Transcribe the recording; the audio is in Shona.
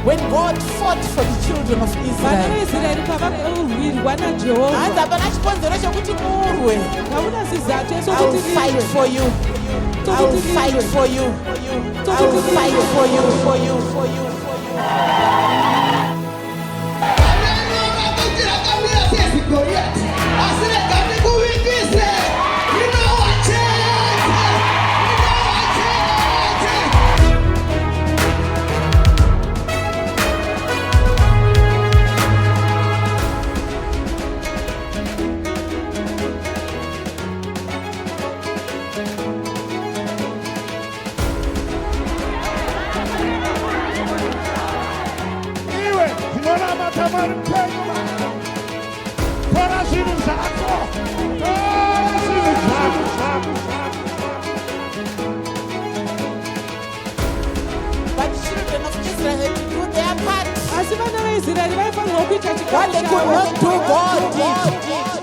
When God fought for the children of Vana Israel, vaIsraeri pavarwirwa naJehovha, hanzi hapana chikonzero chokuti murwe. Hauna zizathu I will sokuti fight rirwe. For you. I will fight for you. I will fight for you, for you, for you, for you. Kuti rakamira seZigoriyati, asi rega ndikuvimbise, rinowa chete, rinowa chete. Iwe ndinonamata Mwari mupenyu. Tora zvinhu zvako, tora zvinhu zvako, zvako, zvako. But children of Israel had to do their part. Asi vana vaIsraeri vaifanirwa kuita What chikamu they could chavo. not do, God did.